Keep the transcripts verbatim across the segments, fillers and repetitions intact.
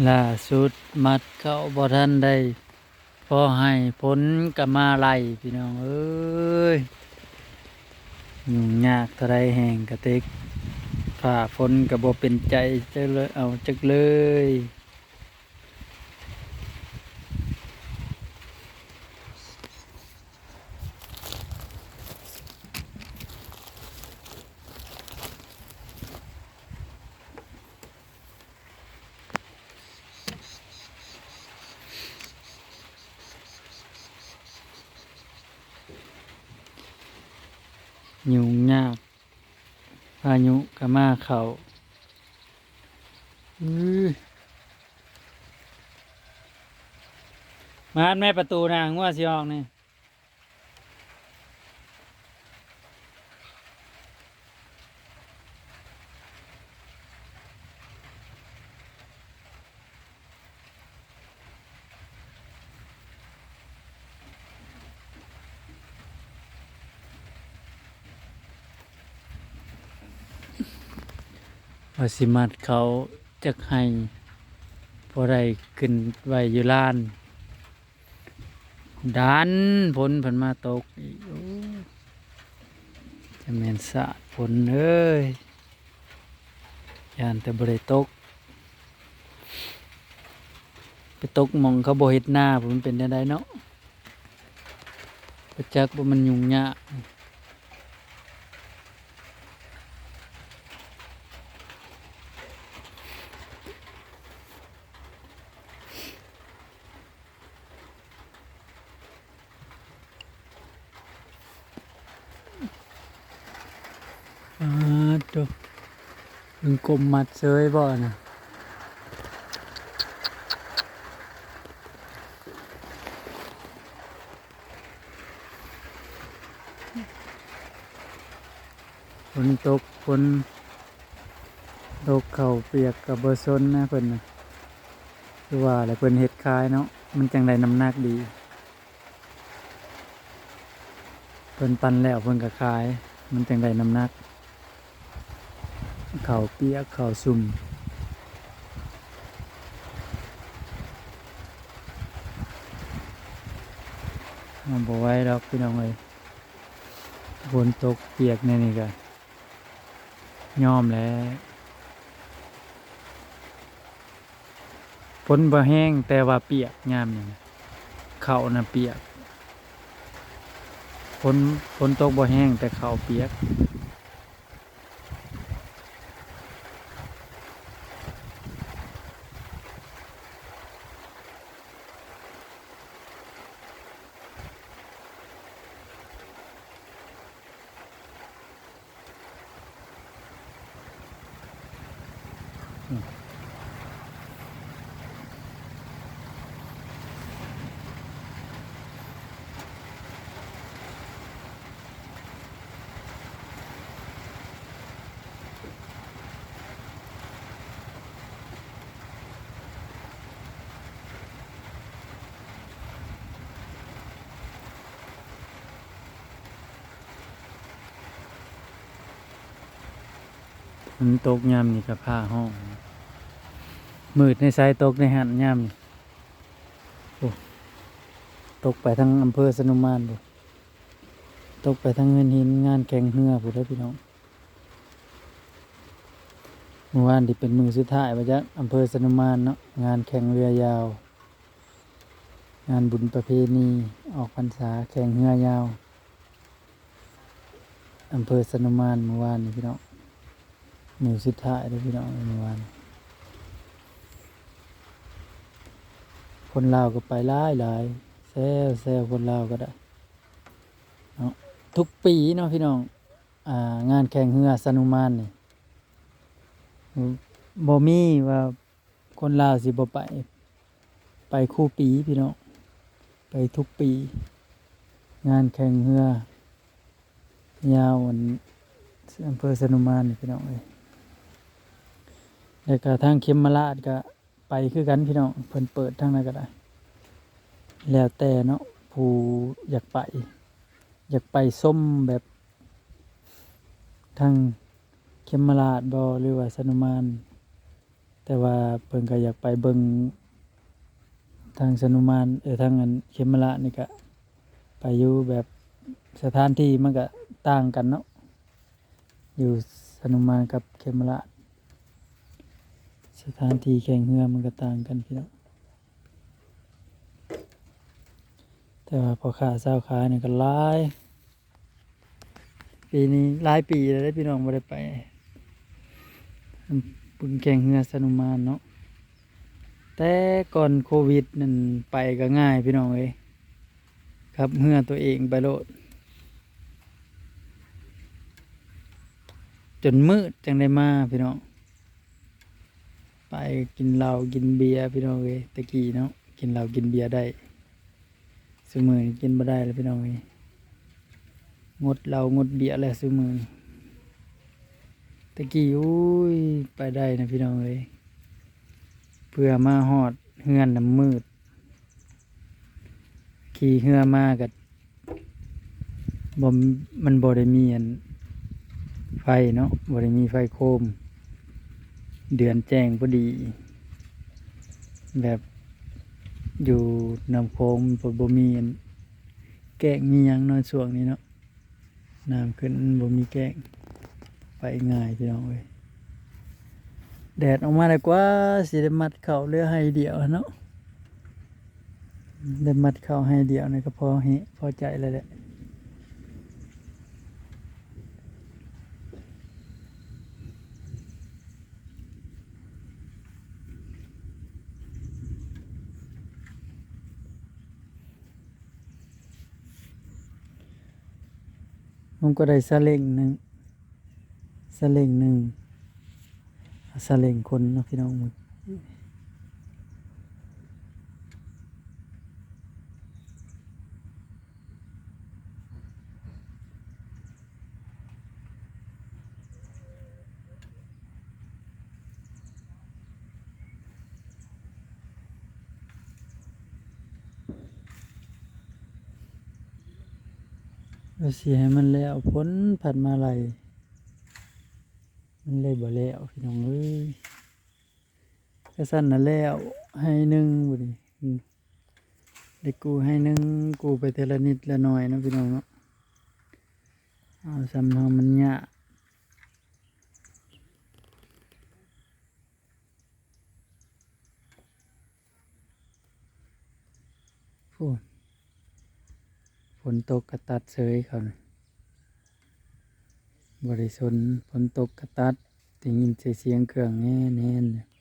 ล่าสุดมัดข้าวบ่ทันได้ พอให้ฝนก็มาไล่ พี่น้องเอ้ย ยุ่งยากเท่าใดแฮงกะเต็ก ฟ้าฝนก็บ่เป็นใจจักเลย เอาจักเลย ยุ่งยาก พายุก็มาเข้า อื้อ มาแม่ประตูนะ งัวสิออกนี่ ว่าสิมัดเขาจักไฮ่ พอได้ขึ้นไว้อยู่ลาน ดันฝนเพิ่นมาตกอีก โอ้ จะแม่นสาดฝนเอ้ย ย่านแต่บ่ได้ตก ไปตกหม่องเขาบ่เฮ็ดนา มันเป็นแนวใดเนาะ บ่จักว่ามันยุ่งยาก อ่า โต เพิ่นกมมัดเซยบ่น่ะ ฝนตก ฝนตก ข้าวเปียกก็บ่สนนะเพิ่นน่ะ คือว่าแหละ เพิ่นเฮ็ดขายเนาะ มันจั่งได้น้ำหนักดี เพิ่นปั่นแล้วเพิ่นก็ขาย มันจั่งได้น้ำหนัก ข้าวเปียก ข้าวสุ่ม เอาบ่ไหวดอกพี่น้องเอ้ย ฝนตกเปียกแนวนี้ก็ยอมแหละ ฝนบ่แฮงแต่ว่าเปียกยามนี้นะ ข้าวน่ะเปียก ฝน ฝนตกบ่แฮงแต่ข้าวเปียก ฝนตกยามนี้ก็ฟ้าฮ้อง มืดในไส ตกในหั้นยามนี้ โอ้ ตกไปทางอำเภอสะหนุมานพุ้น ตกไปทางเฮือนหิน งานแข่งเฮือพุ้นเด้อพี่น้อง มื้อวานนี้เป็นมื้อสุดท้ายว่าจัก อำเภอสะหนุมานเนาะ งานแข่งเรือยาว งานบุญประเพณีออกพรรษาแข่งเรือยาว อำเภอสะหนุมานมื้อวานนี้พี่น้อง มื้อสุดท้ายเด้อพี่น้อง มื้อวาน คนลาวก็ไปหลายหลาย แซวแซวคนลาวก็ได้เนาะ ทุกปีเนาะพี่น้อง อ่า งานแข่งเฮือสะหนุมานนี่ บ่มีว่าคนลาวสิบ่ไป ไปคู่ปีพี่น้อง ไปทุกปี งานแข่งเฮือยาวอันอำเภอสะหนุมานนี่พี่น้องเอ้ย แล้วก็ทางเขมราฐก็ไปคือกันพี่น้อง เพิ่นเปิดทางนั้นก็ได้ แล้วแต่เนาะ ผู้อยากไป อยากไปชมแบบทางเขมราฐบ่ หรือว่าสะหนุมาน แต่ว่าเพิ่นก็อยากไปเบิ่งทางสนุมาน เออ ทางอันเขมราชนี่ก็ไปอยู่ แบบสถานที่มันก็ต่างกันเนาะ อยู่สนุมานกับเขมราช สถานที่แข่งเฮือมันก็ต่างกันพี่น้อง แต่ว่าพ่อค้าชาวขายนี่ก็หลาย ปีนี้หลายปีแล้วเด้อพี่น้อง บ่ได้ไป เบิ่งแข่งเฮือสนุมานเนาะ แต่ก่อนโควิดนั่นไปก็ง่ายพี่น้องเอ้ย ขับเฮือตัวเองไปโลด จนมืดจั่งได้มาพี่น้อง ไปกินเหล้ากินเบียร์พี่น้องเอ้ย แต่กี้เนาะ กินเหล้ากินเบียร์ได้ ซุมื้อนี้กินบ่ได้แล้วพี่น้องเอ้ย งดเหล้างดเบียร์แล้วซุมื้อนี้ แต่กี้ อุ้ย ไปได้นะพี่น้องเอ้ย เพื่อมาฮอดเฮือนน่ะมืด ขี่เฮือมาก็บ่ มันบ่ได้มีอันไฟเนาะ บ่ได้มีไฟโคม เดือนแจ้งพอดี แบบอยู่น้ำโขงมันบ่มีอันแก้งมีหยังเนาะ ช่วงนี้เนาะ น้ำขึ้นมันบ่มีแก้ง ไปง่ายพี่น้องเอ้ย แดดออกมาแล้วกว่าสิได้มัดข้าวเหลือไฮ่เดียวเนาะ ได้มัดข้าวไฮ่เดียวนี่ก็พอแฮะ พอใจแล้วแหละ ผมก็ได้ซาเล้งหนึ่ง ซาเล้งหนึ่ง ซาเล้งคนเนาะพี่น้อง ว่าสิให้มันแล้ว ฝนพัดมาไล่ มันเลยบ่แล้วพี่น้องเอ้ย กะซั้นน่ะแล้ว ไฮ่หนึ่งบัดนี้ อืม ได้กู้ไฮ่หนึ่ง กู้ไปเทื่อละนิดละหน่อยเนาะพี่น้องเนาะ เอาส่ำเฮามันยาก ฝน ฝนตกกะตัดเสยเขาน่ะ บ่ได้สน ฝนตกกะตัด ได้ยินแต่เสียงเครื่องแน่นๆ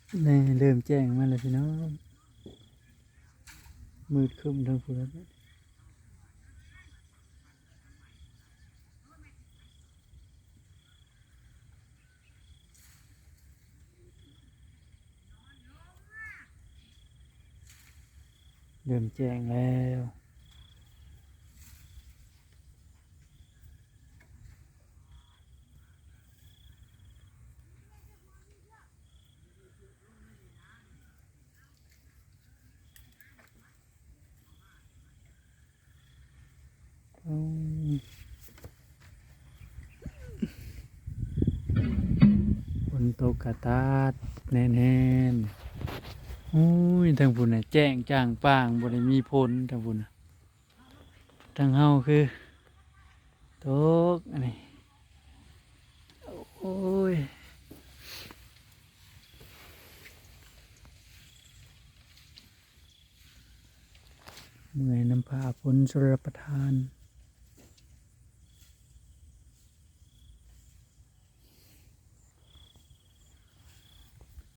อยู่ นี่เริ่มแจ้งมาแล้วพี่น้อง มืดครึ้มทั้งพู้นแล้ว เริ่มแจ้งแล้ว อืม ฝนตกกะตัดแน่นๆ โอ้ย ทางพู้นน่ะ แจ้งจ่างป่าง บ่ได้มีฝนทางพู้นน่ะ ทางเฮาคือ ตก อันนี้ โอ้ย เมื่อยนำผ้าฝนชลประทาน